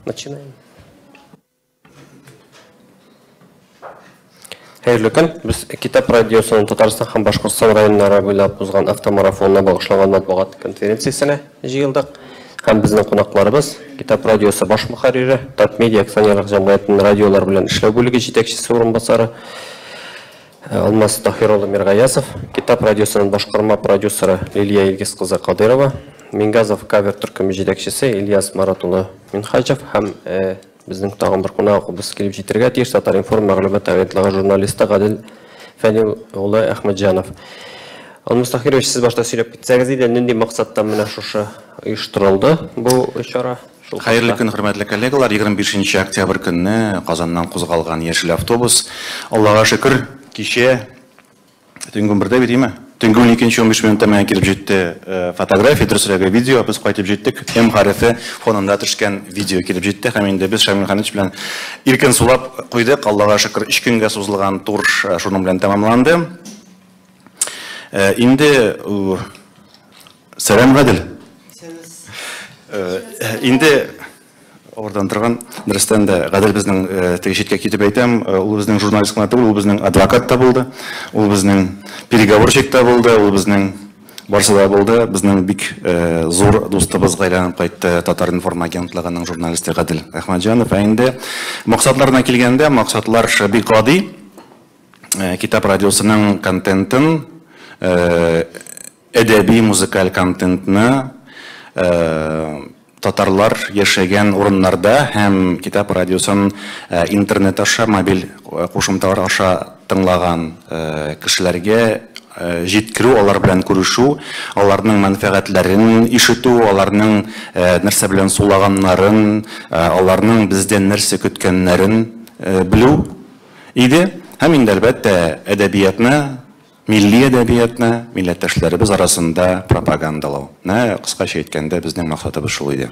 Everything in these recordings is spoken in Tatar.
Начинаем. Хәерле көн. Без Китап радиосының Татарстан һәм Башкортстан районнары буйлап узган автомарафонына багышланган матбугат конференциясенә җыелдык. Һәм безнең кунакларыбыз Китап радиосы баш мөхәррире, Татмедиа акционерлык җәмгыятенең радиолар белән эшләү бүлеге җитәкчесе урынбасары Алмаз Таһир улы Миргаязов, Китап радиосының башкарма продюсеры Лилия Илгиз кызы Кадырова, Мингазов кавер төркеме җитәкчесе Ильяс Марат улы Минхаҗев һәм безнең тагын бер кунагыбыз килеп җитәргә тиеш, Татар-информ мәгълүмат агентлыгы журналисты Гадел Фәнил улы Әхмәтҗанов. Алмаз Таһирович, сез башта сөйләп китсәгез иде, нинди максаттан менә шушы оештырылды бу чара? Хәерле көн, хөрмәтле коллегалар. 25 октябрь көнне Казаннан кузгалган яшел автобус, Аллага шөкер, кичә төнге 11-дә бит, име? Төнге 12:15 минутта менә килеп җитте фотография, дөресрәге видео, без кайтып җиттек. М хәрефе фонында төшкән видео килеп җитте һәм инде без Шамил Ханич белән иркен сулап куйдык. Аллага шөкер, 3 көнгә сузылган тур шуның белән тәмамланды. Инде сәлам, Гадел. Инде авырдан торган, дөрестән дә, Гадел безнең, теге читкә китеп әйтәм, ул безнең журналист кына түгел, ул безнең адвокат та булды, ул безнең переговорщик та булды, ул безнең барсы да булды, безнең бик зур дустыбызга әйләнеп кайтты Татар-информ агентлыгының журналисты Гадел Әхмәтҗанов. Ә инде максатларына килгәндә, максатлар бик гади. Китап радиосының контентын, әдәби музыкаль контентны татарлар яшәгән урыннарда һәм Китап радиосын интернет аша, мобиль кушымталар аша тыңлаган кешеләргә җиткерү, алар белән күрешү, аларның мәнфәгатьләрен ишетү, аларның нәрсә белән сулаганнарын, аларның бездән нәрсә көткәннәрен белү иде. Һәм инде, әлбәттә, әдәбиятны, милли әдәбиятны милләттәшләребез арасында пропагандалау. Кыскача әйткәндә, безнең максатыбыз шул иде.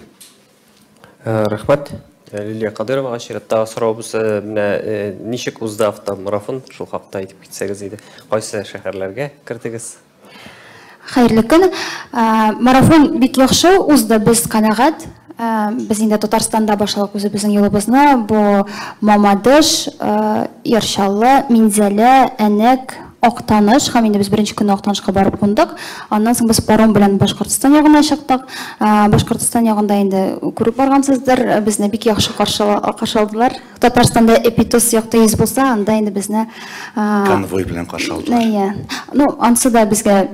Рәхмәт. Лилия Кадыровага чираттагы сорауыбыз, менә ничек узды автомарафон, шул хакта әйтеп китсәгез иде. Кайсы шәһәрләргә кердегез? Хәерле көн. Марафон бик яхшы узды, без канәгать. Без инде Татарстанда башладык үзебезнең юлыбызны. Бу Мамадыш, Яр Чаллы, Минзәлә, Әнәк, Актаныш, һәм инде без беренче көнне Актанышка барып кундык. Аннан соң без паром белән Башкортстан ягына чыктык. Башкортстан ягында инде күреп баргансыздыр, безне бик яхшы каршы алдылар. Татарстанда эпитос якты йөз булса, анда инде безне конвой белән каршы алдылар. Әйе. Ну, ансы да безгә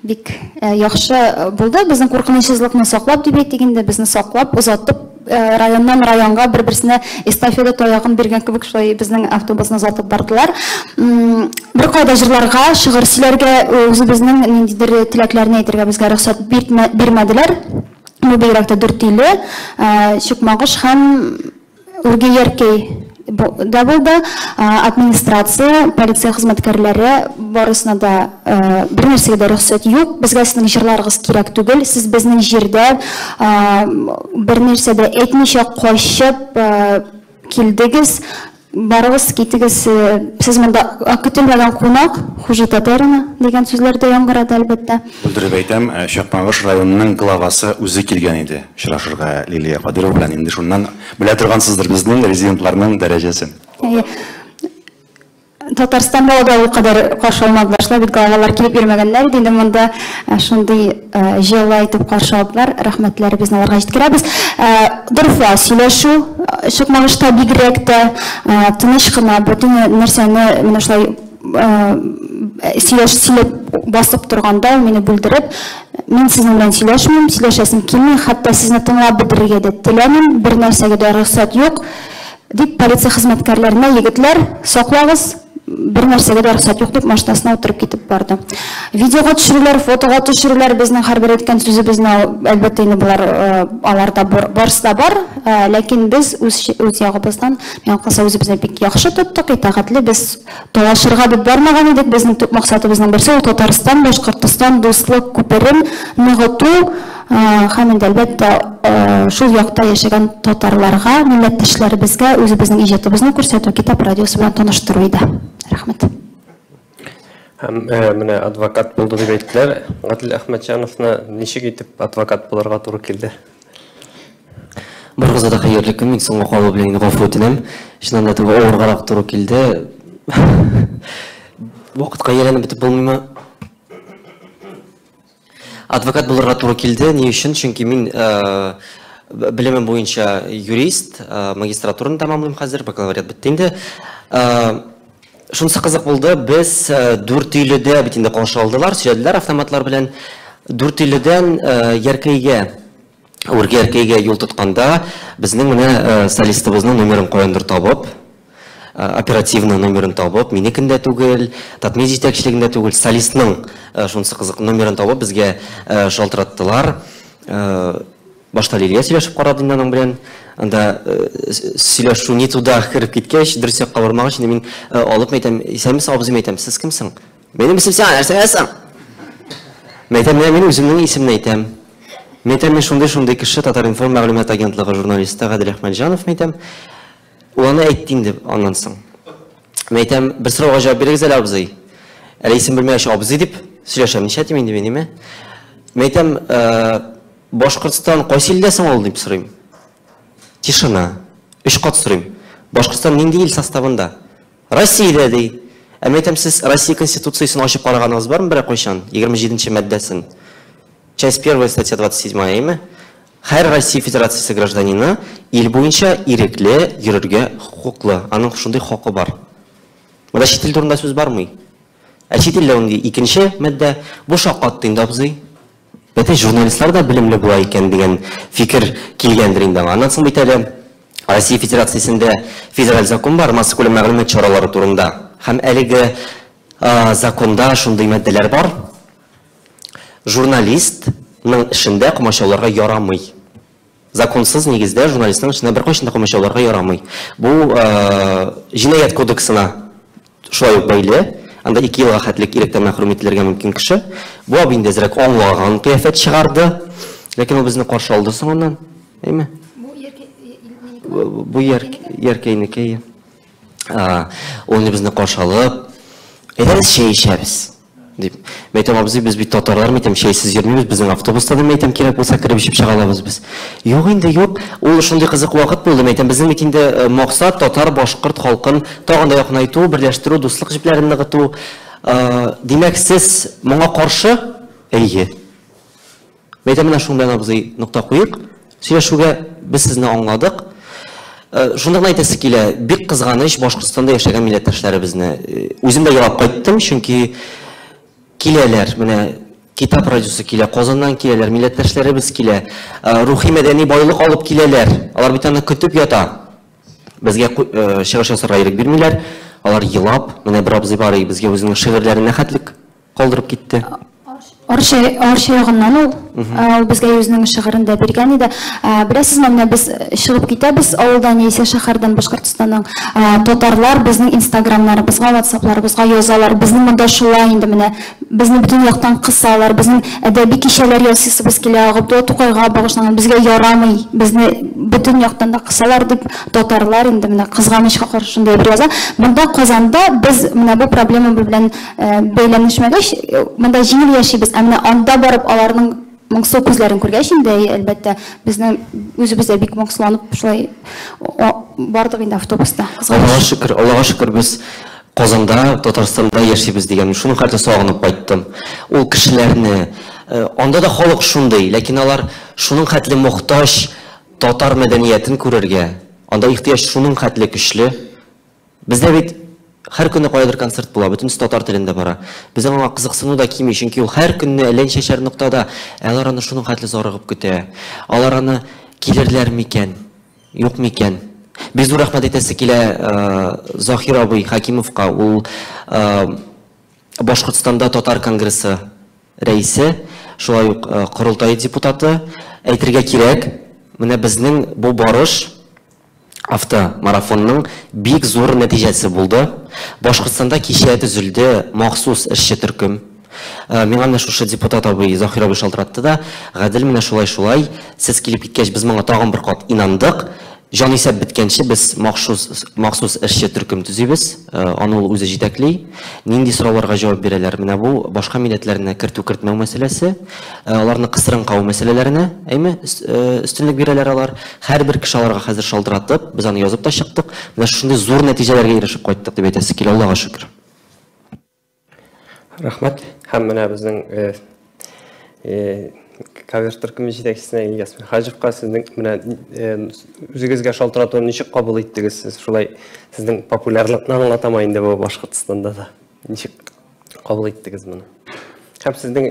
бик яхшы булды. Безнең куркынычсызлыкны саклап дип әйтик инде, безне саклап, озатып, районнан районга бер-берсенә эстафета таягын биргән кебек шулай безнең автобусны озатып бардылар. Бер кайда җырларга, шигырь сөйләргә, үзебезнең ниндидер теләкләрне әйтергә безгә рөхсәт бирмәделәр. Бу бигрәк тә Дүртөйле, Чукмагыш һәм Үрге Яркәй да булды. Администрация, полиция хезмәткәрләре барысына да бер нәрсәгә дә рөхсәт юк. Безгә сезнең җырларыгыз кирәк түгел. Сез безнең җирдә бер нәрсә дә әйтмичә качып килдегез. Барыгыз, китегез, сез монда көтелмәгән кунак, хуже татарина дигән сүзләр дә яңгырады, әлбәттә. Бүлдереп әйтәм, Чакмагыш районының главасы үзе килгән иде очрашырга Лилия Кадырова белән. Инде шуннан белә торгансыздыр безнең резидентларның дәрәҗәсен. Әйе. Татарстанда да ул кадәр каршы алмадылар, шулай бит главалар килеп йөрмәгәннәр иде, инде монда шундый җылы итеп каршы алдылар. Рәхмәтләребезне аларга җиткерәбез. Дорфа сөйләшү, Чакмагышта бигрәк тә тыныч кына бөтен нәрсәне менә шулай сөйләп басып торганда мине бүлдереп, мин сезнең белән сөйләшмим, сөйләшәсем килми, хәтта сезне тыңлап бетерергә дә теләмим, бер нәрсәгә дә рөхсәт юк, дип полиция хезмәткәрләренә, егетләр, саклагыз, бер нәрсәгә дә рөхсәт юк дип машинасына утырып китеп барды. Видеога төшерүләр, фотога төшерүләр, безнең һәрбер әйткән сүзебезне, әлбәттә, инде болар, аларда барысы да бар, ләкин без үз ягыбыздан, миңа калса, үзебезне бик яхшы тоттык, итагатьле, без талашырга дип бармаган идек. Безнең төп максатыбызның берсе ул Татарстан, Башкортстан дуслык күперен ныгыту, һәм инде, әлбәттә, шул якта яшәгән татарларга, милләттәшләребезгә үзебезнең иҗатыбызны күрсәтү, Китап радиосы белән таныштыру иде. Рәхмәт. Һәм менә адвокат булды дип әйттеләр. Гадел Әхмәтҗановны ничек итеп адвокат булырга туры килде? Барыгызга да хәерле көн. Мин соңга калу белән инде гафу үтенәм. Чыннан да теге авыргарак туры килде. Вакытка ияләнеп бетеп булмыймы? Адвокат булырга туры килде. Ни өчен? Чөнки мин белемем буенча юрист, магистратураны тәмамлыйм хәзер, бакалавриат бетте инде. Шунысы кызык булды, без Дүртөйледә бит инде каршы алдылар, сөйләделәр автоматлар белән. Дүртөйледән Яркәйгә, Үрге Яркәйгә юл тотканда, безнең менә солистыбызның номерын каяндыр табып, оперативный номерын табып, минекен дә түгел, Татмедиа җитәкчелегендә түгел, солистның, шунысы кызык, номерын табып безгә шалтыраттылар. Башта Лилия сөйләшеп карады инде аның белән. Анда сөйләшү не туда кереп киткәч, дөрес якка бармагач, инде мин алып әйтәм, исәнмесез, абзый, әйтәм, сез кемсең? Минем исем сиңа нәрсәгә соң? Мәйтәм, менә мин үземнең исемне әйтәм. Мәйтәм, мин шундый-шундый кеше, Татар-информ мәгълүмат агентлыгы журналисты Гадел Әхмәтҗанов, мәйтәм. Ул аны әйтте инде аннан соң. Мәйтәм, бер сорауга җавап бирегез әле, абзый. Әле исем белмәгәч, абзый дип сөйләшәм, нишләтим инде мин, име? Мәйтәм, Башкортстан кайсы илдә соң ул, дип сорыйм. Тишина. Өч кат сорыйм. Башкортстан нинди ил составында? Россиядә, ди. Ә мен әйтәм, сез Россия Конституциясен ачып караганыгыз бармы берәр кайчан? 27 маддәсен. Часть 1, статья 27, әйеме? Һәр Россия Федерациясе гражданины ил буенча ирекле йөрергә хокуклы. Аның шундый хакы бар. Монда чит ил турында сүз бармый. Ә чит илдә ул икенче маддә. Бу шаккатты инде абзый. Бәтәй журналистлар да белемле була икән дигән фикер килгәндер инде аңа. Аннан соң бит әле Россия Федерациясендә федераль закон бар массакүләм мәгълүмат чаралары турында. Һәм әлеге законда шундый маддәләр бар. Журналистның эшендә комачауларга ярамый. Законсыз нигездә журналистның эшенә беркайчан да комачауларга ярамый. Бу җинаять кодексына шулай ук бәйле. Анда 2 елга хәтлек иректән мәхрүм ителергә мөмкин кеше. Бу абый инде әзрәк аңлаган кыяфәт чыгарды. Ләкин ул безне каршы алды соңыннан. Әйме? Бу Яркәйнеке. Ул инде безне каршы алып, әйдәгез чәй эчәбез дип. Мәйтәм, абзый, без бит татарлар, мәйтәм, чәйсез йөрмибез, безнең автобуста да, мәйтәм, кирәк булса кереп эчеп чыга алабыз без. Юк инде, юк. Ул шундый кызык вакыт булды, мәйтәм, безнең бит инде максат татар, башкорт халкын тагын да якынайту, берләштерү, дуслык җепләрен ныгыту. Димәк, сез моңа каршы? Әйе. Мәйтәм, менә шуның белән, абзый, нокта куйык. Сөйләшүгә без сезне аңладык. Шуны гына әйтәсе килә, бик кызганыч Башкортстанда яшәгән милләттәшләребезне. Үзем дә елап кайттым, чөнки киләләр, менә Китап радиосы килә, Казаннан киләләр, милләттәшләребез килә, рухи мәдәни байлык алып киләләр. Алар бит аны көтеп ята. Безгә чыгыш ясарга ирек бирмиләр. Алар елап, менә бер абзый бар, безгә үзенең шигырьләрен нәхәтлек калдырып китте. Арча, Арча ягыннан ул. Ул безгә үзенең шигырен дә биргән иде. Беләсезме, менә без чыгып китәбез авылдан яисә шәһәрдән Башкортстанның. Татарлар безнең инстаграмнарыбызга, ватсапларыбызга язалар. Безнең монда шулай инде менә. Безне бөтен яктан кысалар. Безнең әдәби кичәләр ясыйсыбыз килә. Габдулла Тукайга багышланган. Безгә ярамый. Безне бөтен яктан да кысалар дип татарлар инде менә кызганычка каршы шундый бер яза. Монда Казанда без менә бу проблема белән бәйләнешмәгәч, монда җиңел яшибез, ә менә анда барып аларның моңсу күзләрен күргәч инде, әлбәттә, безнең үзебез дә бик моңсуланып шулай бардык инде автобуста. Аллага шөкер, Аллага шөкер, без Казанда, Татарстанда яшибез дигән, шуның хәтле сагынып кайттым. Ул кешеләрне, анда да халык шундый, ләкин алар шуның хәтле мохтаҗ татар мәдәниятен күрергә, анда ихтыяҗ шуның хәтле көчле. Бездә бит һәр көнне каядыр концерт була, бөтенесе татар телендә бара. Безнең аңа кызыксыну да кими, чөнки ул һәр көнне әллә ничәшәр ноктада, ә алар аны шуның хәтле зарыгып көтә. Алар аны килерләр микән, юк микән? Бик зур рәхмәт әйтәсе килә Заһир абый Хәкимовка, ул Башкортстанда татар конгрессы рәисе, шулай ук Корылтай депутаты. Әйтергә кирәк, менә безнең бу барыш автомарафонның бик зур нәтиҗәсе булды. Башкортстанда кичә төзелде махсус эшче төркем. Миңа менә шушы депутат абый Заһир абый шалтыратты да, Гадел, менә шулай-шулай, сез килеп киткәч, без моңа тагын бер кат инандык. Җанисәп беткәнче без махсус эшче төркем төзибез, аны ул үзе җитәкли. Нинди сорауларга җавап бирәләр? Менә бу башка милләтләрне кертү-кертмәү мәсьәләсе, аларны кысрыклау мәсьәләләренә, әйме, өстенлек бирәләр алар. Һәрбер кеше аларга хәзер шалтыратып, без аны язып та чыктык. Менә шундый зур нәтиҗәләргә ирешеп кайттык дип әйтәсе килә, Аллага шөкер. Рәхмәт. Һәм менә безнең кавер төркеме җитәкчесенә Ильяс Минһаҗевка сезнең менә үзегезгә шалтыратуны ничек кабул иттегез? Сез шулай сезнең популярлыкны аңлатама инде бу Башкортстанда да. Ничек кабул иттегез моны? Һәм сезнең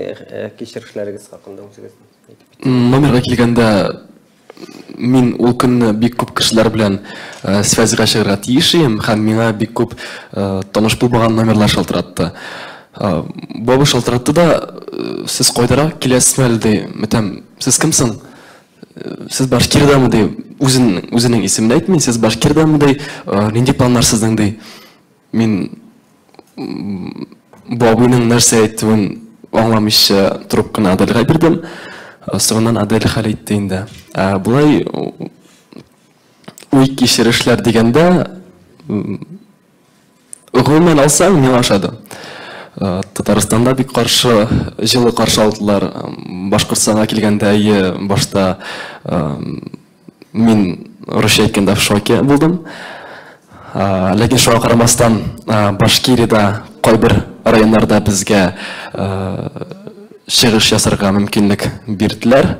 кичерешләрегез хакында үзегез әйтеп китсәгез. Номерга килгәндә, мин ул көнне бик күп кешеләр белән связьга чыгарга тиеш идем, һәм миңа бик күп таныш булмаган номерлар шалтыратты. Бабы шалтыратты да, сез кайдарак киләсезме әле, ди. Мәтәм, сез кемсең? Сез Башкирдамы, ди. Үзенең исемен әйтми, сез Башкирдамы, ди. Нинди планнар сезнең, ди. Мин бабыйның нәрсә әйтүен аңламыйча трубканы Аделгә бирдем. Соңыннан Адель хәл итте инде. Болай уй кичерешләр дигәндә, гомумән алсаң, миңа ошады. Татарстанда бик каршы, җылы каршы алдылар. Башкортстанга килгәндә, әйе, башта мин русча әйткәндә в шоке булдым. Ләкин шуңа карамастан, Башкириядә кайбер районнарда безгә чыгыш ясарга мөмкинлек бирделәр.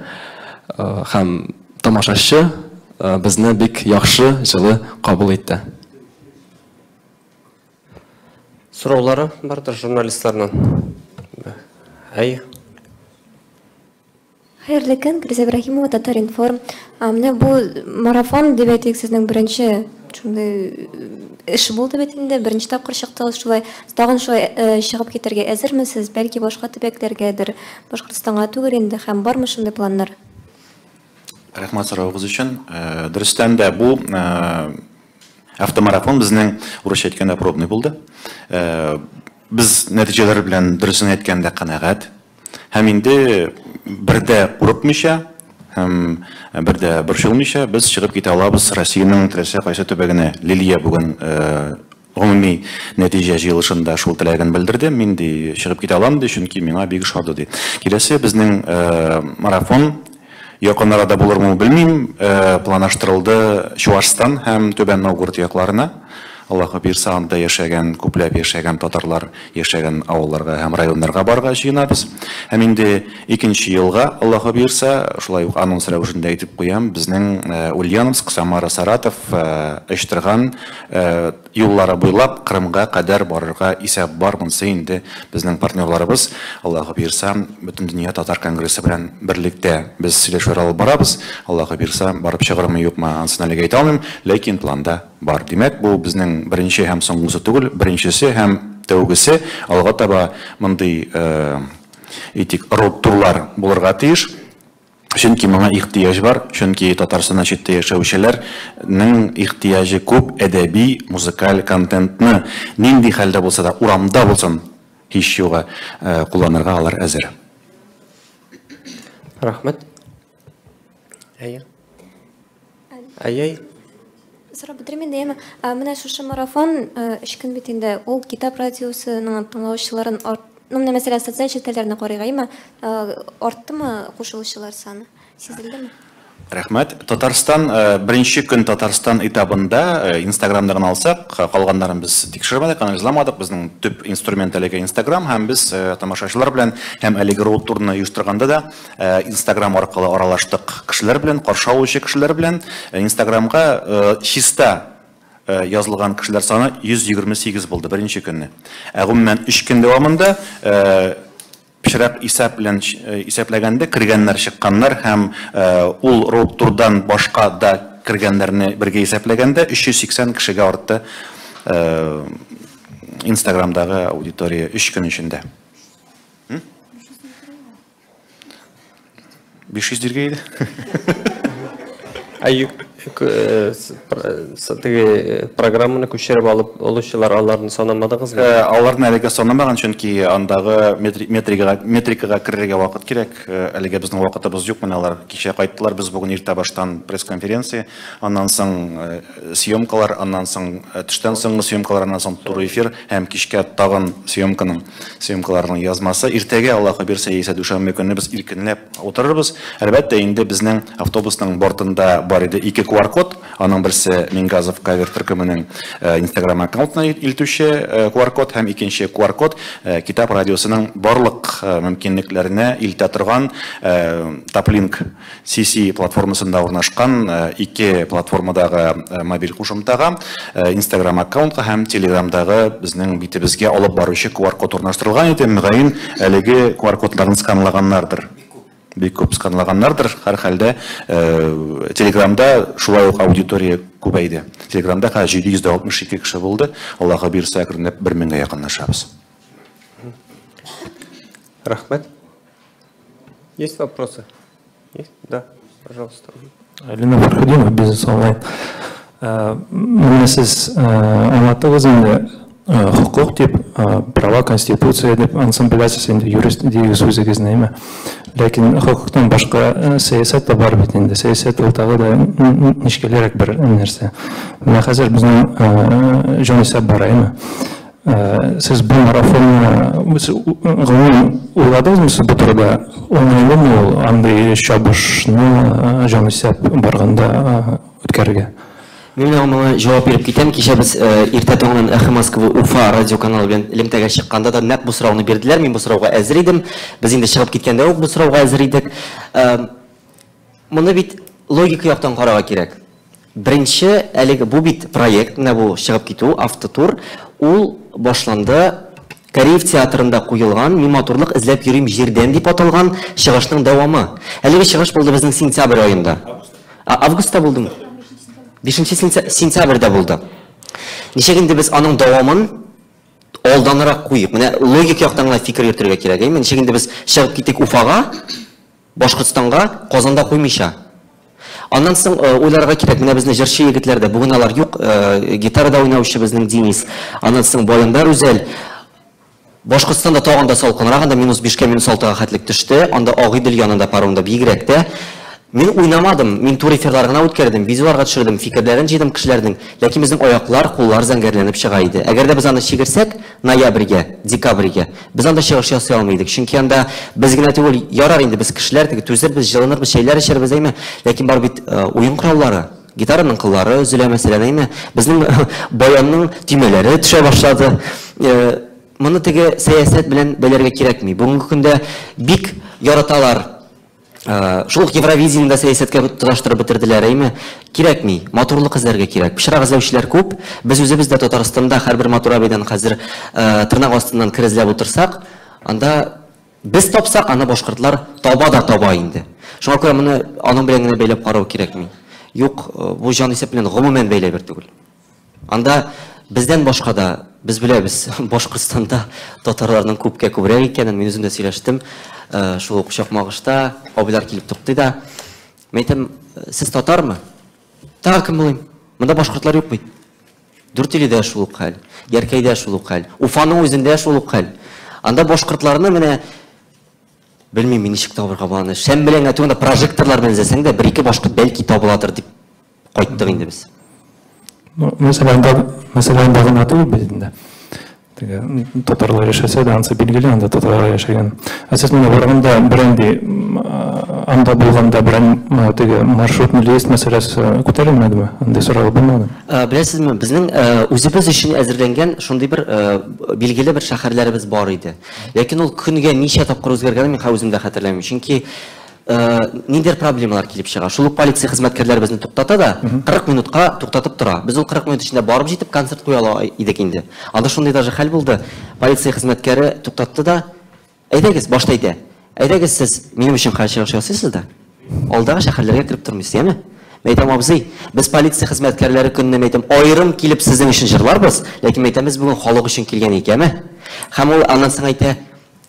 Һәм тамашачы безне бик яхшы, җылы кабул итте. Сораулары бардыр журналистларның. Әй. Хәерле көн, Гөлүзә Ибраһимова, Татар-информ. Менә бу марафон дип әйтик, сезнең беренче шундый эш булды бит инде, беренче тапкыр чыктыгыз шулай. Тагын шулай чыгып китәргә әзерме сез? Бәлки башка төбәкләргәдер, Башкортстанга түгел инде, һәм бармы шундый планнар? Рәхмәт соравыгыз өчен. Дөрестән дә бу автомарафон безнең урысча әйткәндә пробный булды. Без нәтиҗәләр белән дөресен әйткәндә канәгать. Һәм инде бер дә курыкмыйча һәм бер дә борчылмыйча без чыгып китә алабыз Россиянең теләсә кайсы төбәгенә. Лилия бүген гомуми нәтиҗә җыелышында шул теләген белдерде. Мин ди чыгып китә алам ди, чөнки миңа бик ошады ди. Киләсе безнең марафон якын арада булырмы белмим, планлаштырылды Чуашстан һәм Түбән Новгород якларына. Аллаһы бирсә, анда яшәгән, күпләп яшәгән татарлар яшәгән авылларга һәм районнарга барырга җыенабыз. Һәм инде икенче елга Аллаһы бирсә, шулай ук анонс рәвешендә әйтеп куям, безнең Ульяновск, Самара, Саратов, Эчтырган юллары буйлап Кырымга кадәр барырга исәп бар. Монысы инде безнең партнерларыбыз, Аллаһы бирсә, Бөтендөнья татар конгрессы белән берлектә без сөйләшүләр алып барабыз. Аллаһы бирсә, барып чыгармы юкмы, анысын әлегә әйтә алмыйм, ләкин планда бар. Димәк, бу безнең беренче һәм соңгысы түгел, беренчесе һәм тәүгесе. Алга таба мондый этик роуд-турлар булырга тиеш. Чөнки моңа ихтыяҗ бар, чөнки Татарстаннан читтә яшәүчеләрнең ихтыяҗы күп әдәби, музыкаль контентны нинди хәлдә булса да, урамда булсын, һич югы кулланырга алар әзер. Рәхмәт. Әйе. Әйе. Сорап бетерим инде, әмма менә шушы марафон өч көн бит инде, ул Китап радиосының тыңлаучыларын ну, менә мәсәлән, социаль челтәрләрне карыйк, әйме, арттымы кушылучылар саны? Сизелдеме? Рәхмәт. Татарстан, беренче көн Татарстан этабында Инстаграмда гына алсак, калганнарын без тикшермәдек, анализламадык. Безнең төп инструмент әлеге Инстаграм, һәм без тамашачылар белән һәм әлеге роуд-турны оештырганда да Инстаграм аркылы аралаштык кешеләр белән, каршы алучы кешеләр белән. Инстаграмга чиста язылган кешеләр саны 128 булды беренче көнне. Ә гомумән 3 көн дәвамында пычрак исәп белән исәпләгәндә кергәннәр, чыкканнар һәм ул роуд-турдан башка да кергәннәрне бергә исәпләгәндә 380 кешегә артты Инстаграмдагы аудитория 3 көн эчендә. 500 диргә иде. Әй, Теге программаны күчереп алып алучылар, аларны санамадыгызмы? Аларны әлегә санамаган, чөнки андагы метрикага керергә вакыт кирәк. Әлегә безнең вакытыбыз юк. Менә алар кичә кайттылар, без бүген иртә баштан пресс-конференция, аннан соң съемкалар, аннан соң төштән соңгы съемкалар, аннан соң туры эфир һәм кичкә тагын съемкаларның язмасы. Иртәгә, Аллаһ бирсә, яисә дүшәмбе көнне без иркенләп утырырбыз. Әлбәттә, инде безнең автобусның бортында бар иде 2 QR-код. Аның берсе Мингазов кавер төркеменең Instagram аккаунтына илтүче QR-код һәм икенче QR-код Китап радиосының барлык мөмкинлекләренә илтә торган Taplink CC платформасында урнашкан 2 платформадагы мобиль кушымтага, Instagram аккаунтка һәм Telegramдагы безнең битебезгә алып баручы QR-код урнаштырылган иде. Мөгаен, әлеге QR-кодларны сканлаганнардыр. Бик күп сканлаганнардыр. Һәр хәлдә Telegramда шулай ук аудитория күбәйде. Telegramда хәзер 762 кеше булды. Аллаһ бирсә, әкренләп 1000гә якынлашабыз. Рәхмәт. Есть вопросы? Есть? Да, пожалуйста. Алина Фархудинова, Бизнес онлайн. Менә сез аңлаттыгыз инде, хокук дип, права, конституция дип, ансын беләсез инде, юрист дигез үзегезне, әйме? Ләкин хокуктан башка сәясәт тә бар бит инде. Сәясәт ул тагы да нечкәлерәк бер нәрсә. Менә хәзер безнең җанисәп бар, әйме? Сез бу марафонны гомумән уйладыгызмы сез бу турыда? Уңайлымы ул андый чабышны җанисәп барганда үткәрергә? Мин менә моңа җавап биреп китәм. Кичә без иртә таңнан Эхо Москвы Уфа радио каналы белән элемтәгә чыкканда да нәкъ бу сорауны бирделәр. Мин бу сорауга әзер идем. Без инде чыгып киткәндә үк бу сорауга әзер идек. Моны бит логика яктан карарга кирәк. Беренче, әлеге бу бит проект, менә бу чыгып китү, автотур, ул башланды Кариев театрында куелган Мин матурлык эзләп йөрим җирдән дип аталган чыгышның дәвамы. Әлеге чыгыш булды безнең сентябрь аенда. Августта булдымы? 5 сентябрьдә булды. Ничек инде без аның дәвамын алданрак куйык? Менә логик яктан гына фикер йөртергә кирәк, әйме? Ничек инде без чыгып китик Уфага, Башкортстанга, Казанда куймыйча. Аннан соң уйларга кирәк, менә безнең җырчы егетләр дә, бүген алар юк, гитарада уйнаучы безнең Денис, аннан соң баянда Рүзәл. Башкортстанда тагын да салкынрак, анда минус бишкә, минус алтыга хәтлек төште, анда Агыйдел янында паромда бигрәк тә. Мин уйнамадым, мин тур эфирлар гына үткәрдем, видеоларга төшердем, фикерләрен җыйдым кешеләрнең. Ләкин безнең аяклар, куллар зәңгәрләнеп чыга иде. Әгәр дә без аны чигерсәк, ноябрьгә, декабрьгә, без анда чыгыш ясый алмый идек. Чөнки анда без генә түгел, ярар инде без кешеләр, теге түзербез, җылынырбыз, чәйләр эчәрбез, әйме? Ләкин бар бит уен кораллары, гитараның кыллары өзелә, мәсәлән, әйме? Безнең баянның төймәләре төшә башлады. Моны теге сәясәт белән бәйләргә кирәкми. Бүгенге көндә бик яраталар. Шул ук Евровидениедә сәясәткә тоташтырып бетерделәр, әйме? Кирәкми, матурлык эзләргә кирәк. Пычрак эзләүчеләр күп. Без үзебез дә Татарстанда һәрбер матур әбидән хәзер тырнак астыннан кер эзләп утырсак, анда без тапсак, аны башкортлар таба да таба инде. Шуңа күрә моны аның белән генә бәйләп карау кирәкми. Юк, бу җанисәп белән гомумән бәйле бер түгел. Анда бездән башка да, без беләбез, Башкортстанда татарларның күпкә күбрәк икәнен, мин үзем дә сөйләштем. Шул ук Чакмагышта абыйлар килеп туктый да. Мин әйтәм, сез татармы? Тагы кем булыйм? Монда башкортлар юк бит. Дүртөйледә шул ук хәл, Яркәйдә шул ук хәл, Уфаның үзендә шул ук хәл. Анда башкортларны менә белмим, мин ничек табырга була аны. Шәм белән генә түгел, анда прожекторлар белән эзләсәң дә, бер-ике башкорт бәлки табыладыр дип кайттык инде без. Мәсәлән, анда гына түгел бит инде. Теге татарлар яшәсә дә, ансы билгеле, анда татарлар яшәгән. Ә сез менә барганда берәнди, анда булганда берән, теге маршрут милист мәсьәләсе күтәрелмәдеме? Андый сорау булмадымы? Беләсезме, безнең үзебез өчен әзерләнгән шундый бер билгеле бер шәһәрләребез бар иде. Ләкин ул көнгә ничә тапкыр үзгәргәнен мин үзем дә хәтерләмим. Чөнки ниндидер проблемалар килеп чыга. Шул ук полиция хезмәткәрләре безне туктата да, 40 минутка туктатып тора. Без ул 40 минут эчендә барып җитеп концерт куя ала идек инде. Анда шундый даже хәл булды. Полиция хезмәткәре туктатты да, әйдәгез, башта әйтә. Әйдәгез сез минем өчен хәл чыгыш ясыйсыз да. Алдагы шәһәрләргә кереп тормыйсыз, яме? Мин әйтәм, абзый, без полиция хезмәткәрләре көнне, мин әйтәм, аерым килеп сезнең өчен җырларбыз, ләкин мин әйтәм, без бүген халык өчен килгән икәнме? Һәм ул аннан соң әйтә,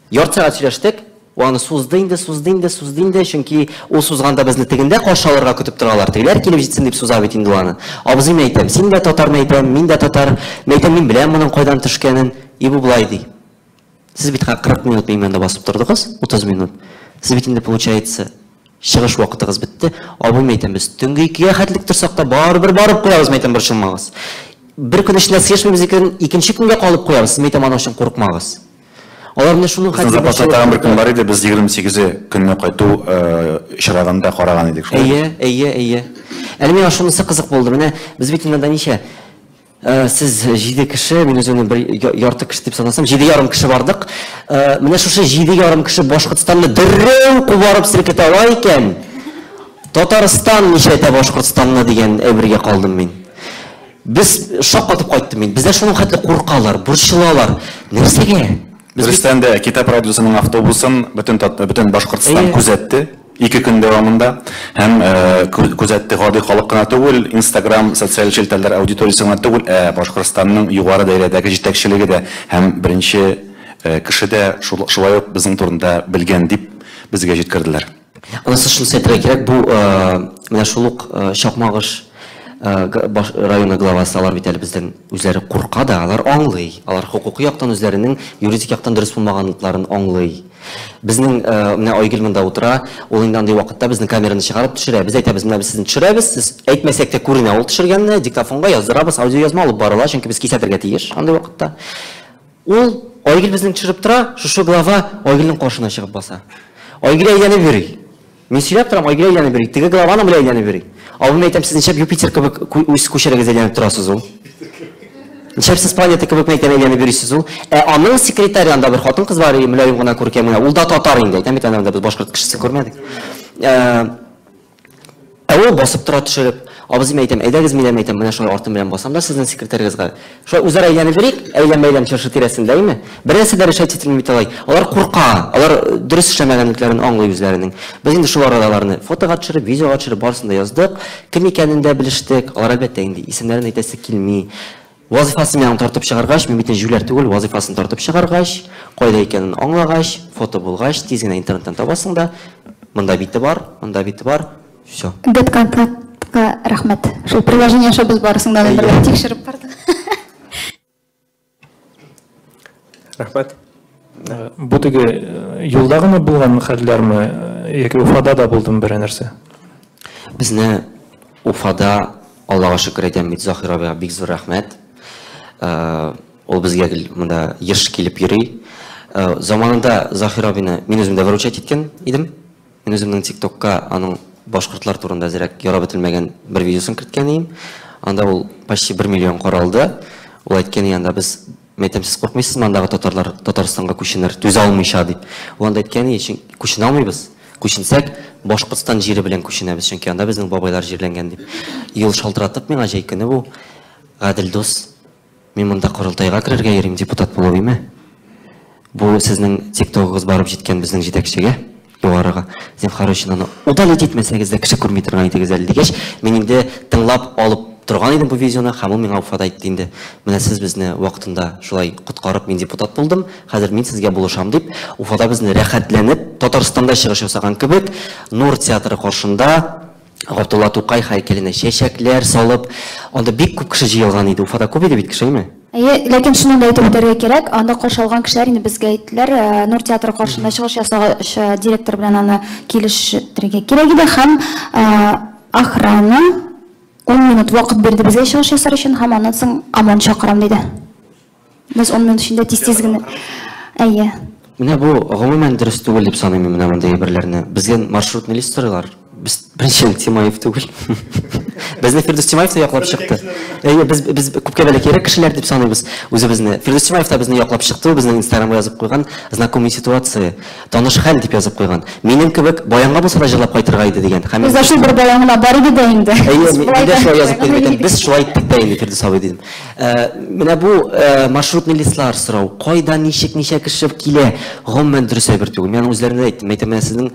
ярты сәгать сөйләштек. Ул аны сузды инде, сузды инде, сузды инде, чөнки ул сузганда безне тегендә каршы алырга көтеп торалар. Тегеләр килеп җитсен дип суза бит инде ул аны. Абзый, мин әйтәм, син дә татар, мин әйтәм, мин дә татар. Мин әйтәм, мин беләм моның кайдан төшкәнен. И бу болай ди. Сез бит 40 минут минем янда басып тордыгыз, 30 минут. Сез бит инде, получается, чыгыш вакытыгыз бетте. Абый, мин әйтәм, без төнге 2-гә хәтлек торсак та барыбер барып куябыз, мин әйтәм, борчылмагыз. Бер көн эчендә сыешмыйбыз икән, икенче көнгә калып куябыз, сез, мин әйтәм, аның өчен курыкмагыз. Алар менә шуның хәтле. Запаста тагын бер көн бар иде, без 28-е көнне кайту очрагында караган идек шулай. Әйе, әйе, әйе. Әле миңа шунысы кызык булды. Менә без бит инде ничә? Сез 7 кеше, мин үземне бер ярты кеше дип санасам, 7,5 кеше бардык. Менә шушы 7,5 кеше Башкортстанны дәррәү кубарып селкетә ала икән. Татарстан ничәтә Башкортстанны дигән әйбергә калдым мин. Без шаккатып кайттым мин. Бездә шуның хәтле куркалар, борчылалар. Нәрсәгә? Дөрестән дә, Китап радиосының автобусын бөтен бөтен Башкортстан күзәтте 2 көн дәвамында һәм күзәтте гади халык кына түгел, Инстаграм, социаль челтәрләр аудиториясе генә түгел, ә Башкортстанның югары даирәдәге җитәкчелеге дә һәм беренче кеше дә шулай ук безнең турында белгән дип безгә җиткерделәр. Анысы шунысы әйтергә кирәк, бу менә шул ук Чакмагыш районы главасы, алар бит әле бездән үзләре курка да, алар аңлый, алар хокукый яктан үзләренең юридик яктан дөрес булмаганлыкларын аңлый. Безнең менә Айгөл монда утыра, ул инде андый вакытта безнең камераны чыгарып төшерә. Без әйтәбез, менә без сезне төшерәбез, сез әйтмәсәк тә күренә ул төшергәнне, диктофонга яздырабыз, аудиоязма алып барыла, чөнки без кисәтергә тиеш андый вакытта. Ул Айгөл безнең төшереп тора, шушы глава Айгөлнең каршына чыгып баса. Айгөл әйләнеп йөри. Мин сөйләп торам, Айгөл әйләнеп йөри. Теге главаның белән әйләнеп йөри. Абый, мин әйтәм, сез ничәп Юпитер кебек үз күчерегез әйләнеп торасыз ул? Ничәп сез планета кебек, мин әйтәм, әйләнеп йөрисез ул? Ә аның секретаре анда бер хатын-кыз бар, мөлаем гына күркәм генә. Ул да татар инде. Әйтәм бит, анда без башкорт кешесе күрмәдек. Ә ул басып тора төшереп. Абзый, мин әйтәм, әйдәгез, мин әйтәм, менә шулай артым белән басам да сезнең секретарегызга. Шулай үзара әйләнеп йөрик, әйләнбәйлән чыршы тирәсендә, әйме? Бер нәрсә дә решать ителми бит алай. Алар курка, алар дөрес эшләмәгәнлекләрен аңлый үзләренең. Без инде шул арада аларны фотога төшереп, видеога төшереп, барысын да яздык. Кем икәнен дә белештек. Алар, әлбәттә, инде исемнәрен әйтәсе килми. Вазифасын миңа тартып чыгаргач, мин бит җүләр түгел, вазифасын тартып чыгаргач, кайда икәнен аңлагач, фото булгач, тиз генә интернеттан табасың да, монда бите бар, монда бите бар, все. Бет контактка рәхмәт. Шул приложение аша без барысын да бергә тикшереп бардык. Рәхмәт. Бу теге юлда гына булган хәлләрме яки Уфада да булдымы берәр нәрсә? Безне Уфада, Аллага шөкер әйтәм бит, Заһир абыйга бик зур рәхмәт. Ул безгә гел монда еш килеп йөри. Заманында Заһир абыйны мин үзем дә выручать иткән идем. Мин үземнең ТикТокка аның башкортлар турында әзрәк ярап бетелмәгән бер видеосын керткән идем. Анда ул почти 1 миллион каралды. Ул әйткән анда без, мин әйтәм, сез куркмыйсызмы андагы татарлар Татарстанга күченер, түзә алмыйча дип. Ул анда әйткән, күченә алмыйбыз. Күченсәк, Башкортстан җире белән күченәбез, чөнки анда безнең бабайлар җирләнгән дип. Юл шалтыратып миңа җәй көне бу, Гадел дус, мин монда корылтайга керергә йөрим, депутат булып име? Бу сезнең ТикТогыгыз барып җиткән безнең җитәкчегә, югарыга. Зинһар өчен аны удалить итмәсәгез дә кеше күрми торган итегез әле дигәч, мин инде тыңлап алып торган идем бу видеоны, һәм ул миңа Уфада әйтте инде, менә сез безне вакытында шулай коткарып, мин депутат булдым, хәзер мин сезгә булышам дип, Уфада безне рәхәтләнеп, Татарстанда чыгыш ясаган кебек, Нур театры каршында Габдулла Тукай һәйкәленә чәчәкләр салып, анда бик күп кеше җыелган иде. Уфада күп иде бит кеше, әйме? Әйе, ләкин шуны да әйтеп үтәргә кирәк, анда каршы алган кешеләр инде безгә әйттеләр, Нур театры каршында чыгыш ясагач, директор белән аны килештерергә кирәк иде һәм охрана 10 минут вакыт бирде безгә чыгыш ясар өчен һәм аннан соң ОМОН чакырам диде. Без 10 минут эчендә тиз-тиз генә. Әйе. Менә бу гомумән дөрес түгел дип саныйм мин менә мондый әйберләрне. Безгә маршрутный лист сорыйлар. Без беренчедән Тимаев түгел. Безне Фирдүс Тимаев та яклап чыкты. Әйе, без без күпкә бәләкәйрәк кешеләр дип саныйбыз үзебезне. Фирдүс Тимаев та безне яклап чыкты, ул безнең Инстаграмга язып куйган, знакомые ситуации, таныш хәл дип язып куйган. Минем кебек баянга булса да җырлап кайтырга иде дигән. Һәм Бездә шул бер баян гына бар иде дә инде. Әйе, мин дә шулай язып куйдым, әйтәм, без шулай иттек тә инде, Фирдүс абый дидем. Менә бу маршрутный листлар сорау, кайда, ничек, ничә кеше килә, гомумән дөрес әйбер түгел. Мин аның үзләренә дә әйттем. Әйтәм, менә сезнең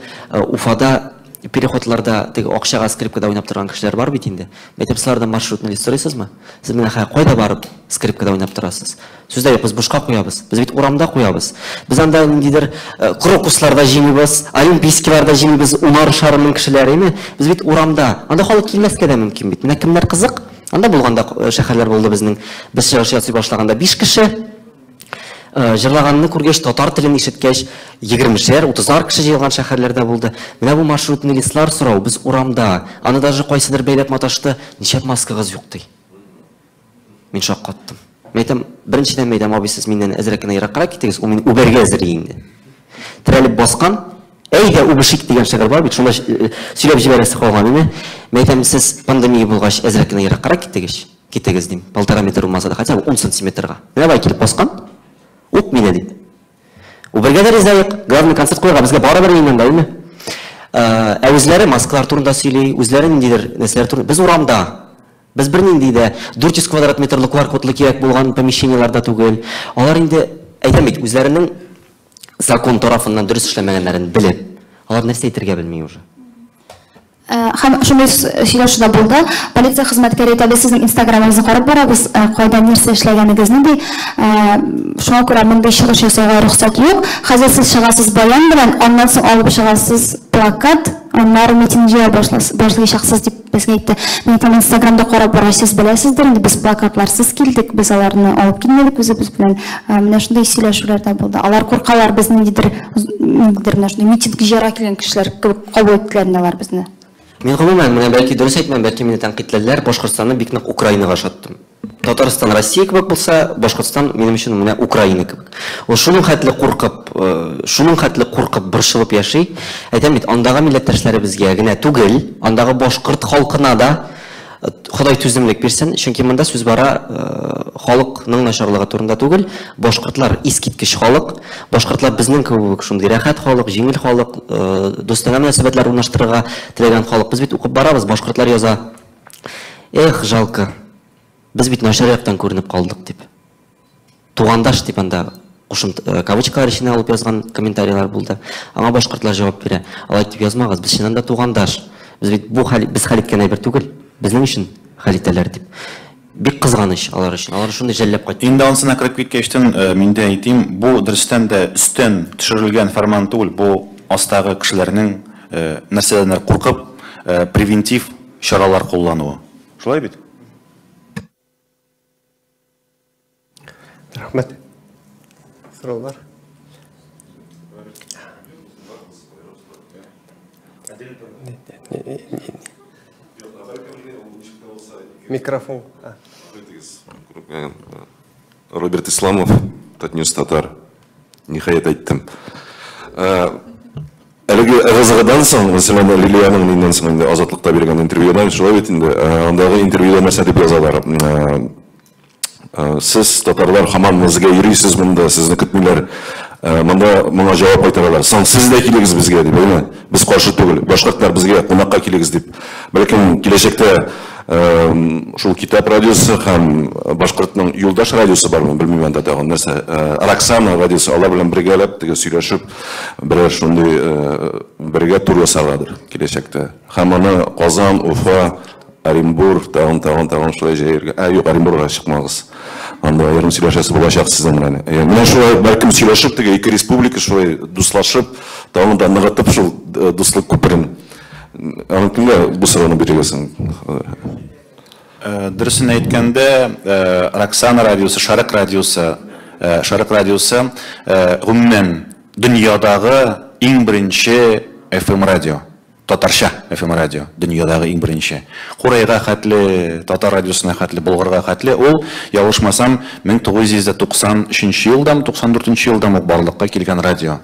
Уфада переходларда теге акчага скрипкада уйнап торган кешеләр бар бит инде. Әйтәм, сез маршрутны лист сорыйсызмы? Сез менә хәзер кайда барып скрипкада уйнап торасыз? Сүз дә юк, без бушка куябыз. Без бит урамда куябыз. Без анда ниндидер крокусларда җиңибез, олимпийскийларда җиңибез, унар шарының кешеләре, әйме? Без бит урамда. Анда халык килмәскә дә мөмкин бит. Менә кемнәр кызык? Анда булганда шәһәрләр булды безнең. Без чыгыш ясый башлаганда 5 кеше. Җырлаганны күргәч, татар телен ишеткәч, 20-шәр, 30-ар кеше җыелган шәһәрләрдә булды. Менә бу маршрутный листлар сорау, без урамда. Аны даже кайсыдыр бәйләп маташты, нишләп маскагыз юк ди. Мин шаккаттым. Мин әйтәм, беренчедән мәйдәм, абый, сез миннән әзрәк кенә ераккарак китегез, ул мине үбәргә әзер инде. Терәлеп баскан, әйдә үбешик дигән шигырь бар бит, шуны сөйләп җибәрәсе калган иде. Мин әйтәм, сез пандемия булгач әзрәк кенә ераккарак китегез, китегез дим. 1,5 метр булмаса да, хотя бы 10 сантиметрга. Менә бай килеп баскан. Үп мине дип. Үбергә дә риза юк. Главный концерт куярга безгә барыбер инде анда, әйме? Ә үзләре маскалар турында сөйли, үзләре ниндидер нәрсәләр турында. Без урамда. Без бернинди дә 400 квадрат метрлы QR-кодлы кирәк булган помещениеләрдә түгел. Алар инде, әйтәм бит, үзләренең закон тарафыннан дөрес эшләмәгәннәрен белеп, алар нәрсә әйтергә белми уже. Һәм шундый сөйләшү дә булды. Полиция хезмәткәре әйтә, без сезнең Инстаграмыгызны карап барабыз, кайда нәрсә эшләгәнегезне ди. Шуңа күрә мондый чыгыш ясауга рөхсәт юк. Хәзер сез чыгасыз баян белән, аннан соң алып чыгасыз плакат, аннары митинг җыя башлаячаксыз дип безгә әйтте. Мин әйтәм, Инстаграмда карап баргач, сез беләсездер инде, без плакатларсыз килдек, без аларны алып килмәдек үзебез белән. Менә шундый сөйләшүләр дә булды. Алар куркалар, без ниндидер менә шундый митинг җыярга килгән кешеләр кебек кабул иттеләр инде алар безне. Мин гомумән, менә бәлки дөрес әйтмәм, бәлки мине тәнкыйтьләделәр, Башкортстанны бик нык Украинага ошаттым. Татарстан Россия кебек булса, Башкортстан минем өчен менә Украина кебек. Ул шуның хәтле куркып, шуның хәтле куркып, борчылып яши. Әйтәм бит, андагы милләттәшләребезгә генә түгел, андагы башкорт халкына да Ходай түземлек бирсен, чөнки монда сүз бара халыкның начарлыгы турында түгел. Башкортлар искиткеч халык. Башкортлар безнең кебек шундый рәхәт халык, җиңел халык, дустанә мөнәсәбәтләр урнаштырырга теләгән халык. Без бит укып барабыз, башкортлар яза. Эх, жалко. Без бит начар яктан күренеп калдык дип. Тугандаш дип анда кушым кавычкалар эченә алып язган комментарийлар булды. Аңа башкортлар җавап бирә. Алай дип язмагыз, без чыннан да тугандаш. Без бит бу хәл, без хәл иткән әйбер түгел, безнең өчен хәл итәләр дип. Бик кызганыч алар өчен. Алар шундый жәлләп кайтты. Инде ансына кереп киткәчтен, мин дә әйтим, бу дөрестән дә өстән төшерелгән фәрман түгел, бу астагы кешеләрнең нәрсәдәннәр куркып, превентив чаралар куллануы. Шулай бит? Рәхмәт. Сораулар? Микрофон. Роберт Исламов, Татньюс Татар. Ниһаять әйттем. Әлеге ыгы-зыгыдан соң, мәсәлән, Лилиянең миннән соң инде Азатлыкта биргән интервьюдан, шулай бит инде, андагы интервьюда нәрсә дип язалар? Сез татарлар һаман безгә йөрисез монда, сезне көтмиләр. Монда моңа җавап кайтаралар. Соң сез дә килегез безгә дип, әйме? Без каршы түгел. Башкортлар безгә кунакка килегез дип. Бәлкем киләчәктә шул Китап радиосы һәм башкортның Юлдаш радиосы бармы, белмим анда тагын нәрсә. Роксана радиосы, алар белән бергәләп теге сөйләшеп, берәр шундый бергә тур ясаргадыр киләчәктә. Һәм аны Казан, Уфа, Оренбург, тагын шулай җәергә. Юк, Оренбургка чыкмагыз. Анда аерым сөйләшәсе булачак сезнең белән. Менә шулай бәлкем сөйләшеп теге ике республика шулай дуслашып, тагын да ныгытып шул дуслык күперен. Аны кемгә бу сорауны бирергә соң? Дөресен әйткәндә, Роксана радиосы, Шәрык радиосы, Шәрык радиосы, гомумән дөньядагы иң беренче FM радио. Татарча FM радио, дөньядагы иң беренче. Курайга хәтле, татар радиосына хәтле, Болгарга хәтле, ул, ялгышмасам, 1993 елдан, 94 елдан ук барлыкка килгән радио.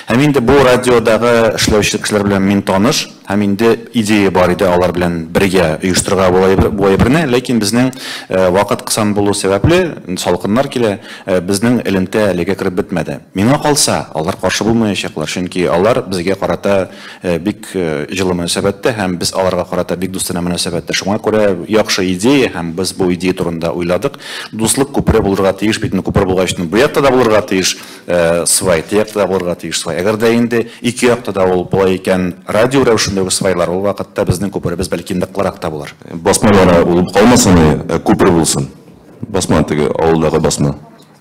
Һәм инде бу радиодагы эшләүче кешеләр белән мин таныш, һәм инде идея бар иде алар белән бергә оештырырга бу әйберне, ләкин безнең вакыт кысан булу сәбәпле, салкыннар килә, безнең элемтә әлегә кереп бетмәде. Миңа калса, алар каршы булмаячаклар, чөнки алар безгә карата бик җылы мөнәсәбәттә һәм без аларга карата бик дустанә мөнәсәбәттә. Шуңа күрә яхшы идея һәм без бу идея турында уйладык. Дуслык күпере булырга тиеш, бит инде күпер булгач, бу якта да булырга тиеш, свай, те якта да булырга тиеш свай. Әгәр дә инде ике якта да ул була икән, радио рәвешендә шундый ук свайлар. Ул вакытта безнең күперебез бәлки ныклырак та булыр. Басма гына булып калмасын, ә күпер булсын. Басма теге авылдагы басма.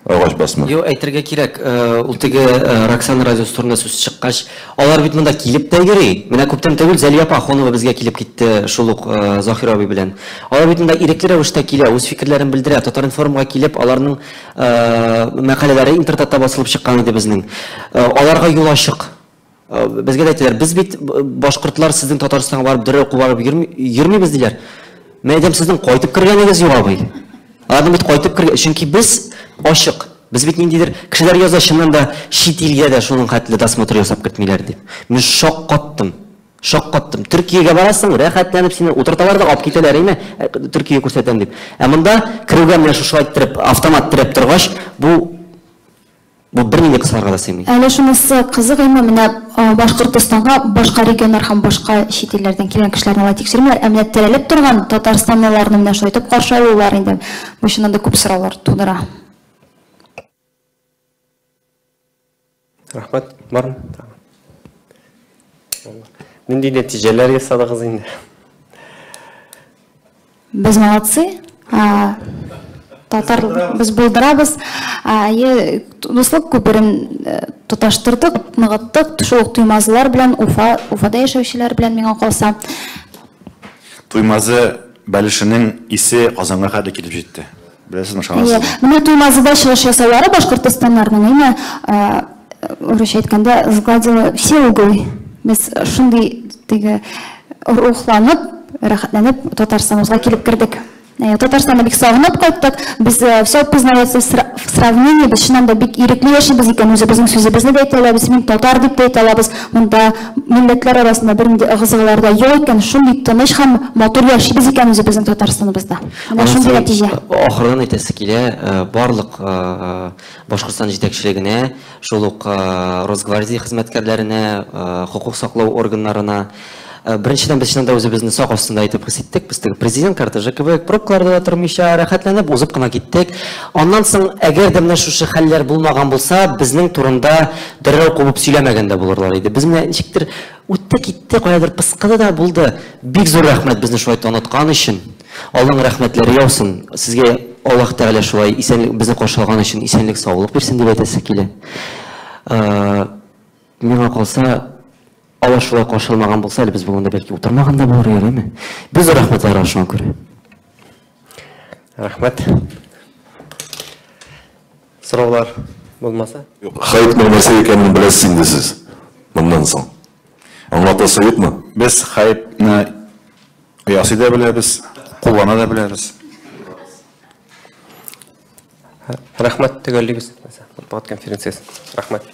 Агач басма. Юк, әйтергә кирәк, ул теге Роксана радиосы турында сүз чыккач, алар бит монда килеп тә йөри. Менә күптән түгел Зәлия апа Ахунова безгә килеп китте, шул ук Заһир абый белән. Алар бит монда ирекле рәвештә килә, үз фикерләрен белдерә. Татар-информга килеп, аларның мәкаләләре интертатта басылып чыккан иде безнең. Аларга юл ачык. Безгә дә әйтәләр, без бит башкортлар сезнең Татарстанга барып дөрә кубарып йөрмибез диләр. Мен әйтәм, сезнең кайтып кергәнегез юк, абый. Аларның бит кайтып кергән, чөнки без ачык. Без бит ниндидер кешеләр яза, чыннан да чит илгә дә шуның хәтле досмотр ясап кертмиләр дип. Мин шаккаттым. Шаккаттым. Төркиягә барасың, рәхәтләнеп сине утырталар да алып китәләр, әйме? Төркия күрсәтәм дип. Ә монда керүгә менә шушылай иттереп автомат терәп торгач, бу бернинди кысаларга да сыймый. Әле шунысы кызык, әмма менә Башкортостанга башка регионнар һәм башка чит илләрдән килгән кешеләрне алай тикшермиләр, ә менә терәлеп торган татарстанлыларны менә шулай итеп каршы алулар инде бу чыннан да күп сораулар тудыра. Рәхмәт, бармы? Нинди нәтиҗәләр ясадыгыз инде? Без молодцы. Татар без булдырабыз. Әйе, дуслык күперен тоташтырдык, ныгыттык. Шул ук туймазылар белән, Уфада яшәүчеләр белән миңа калса. Туймазы бәлешенең исе Казанга хәтле килеп җитте. Беләсезме, ышанасызмы? Менә Туймазыда чыгыш ясаулары Башкортостаннарның, әйме, урысча әйткәндә, сгладила все углы. Без шундый теге рухланып, рәхәтләнеп Татарстаныбызга килеп кердек. Татарстанны бик сагынып кайттык. Без все познается в сравнении, без чыннан да бик ирекле яшибез икән, үзебезнең сүзебезне дә әйтә алабыз, мин татар дип тә әйтә алабыз. Монда милләтләр арасында бернинди ыгы-зыгылар да юк икән, шундый тыныч һәм матур яшибез икән үзебезнең Татарстаныбызда. Менә шундый нәтиҗә. Ахырдан әйтәсе килә, барлык Башкортстан җитәкчелегенә, шул ук Росгвардия хезмәткәрләренә, хокук саклау органнарына. Беренчедән, без чыннан да үзебезне сак астында итеп хис иттек. Без теге президент кортежы кебек пробкаларда да тормыйча, рәхәтләнеп узып кына киттек. Аннан соң, әгәр дә менә шушы хәлләр булмаган булса, безнең турында дәррәү кубып сөйләмәгән дә булырлар иде. Без менә ничектер үтте китте, каядыр пыскыды да булды. Бик зур рәхмәт безне шулай таныткан өчен. Аллаһның рәхмәтләре яусын. Сезгә Аллаһ Тәгалә шулай исәнлек, безне каршы алган өчен исәнлек, саулык бирсен дип әйтәсе килә. Миңа калса, алар шулай каршы алмаган булса, әле без бүген дә бәлки утырмаган да булыр идек, әйме? Без рәхмәт аларга шуңа күрә. Рәхмәт. Сораулар булмаса? Юк, хайпның нәрсә икәнен беләсез инде сез. Моннан соң. Аңлатасы юкмы? Без хайпны ясый да беләбез, куллана да беләбез. Рәхмәт, төгәллибез. Матбугат конференциясен. Рәхмәт.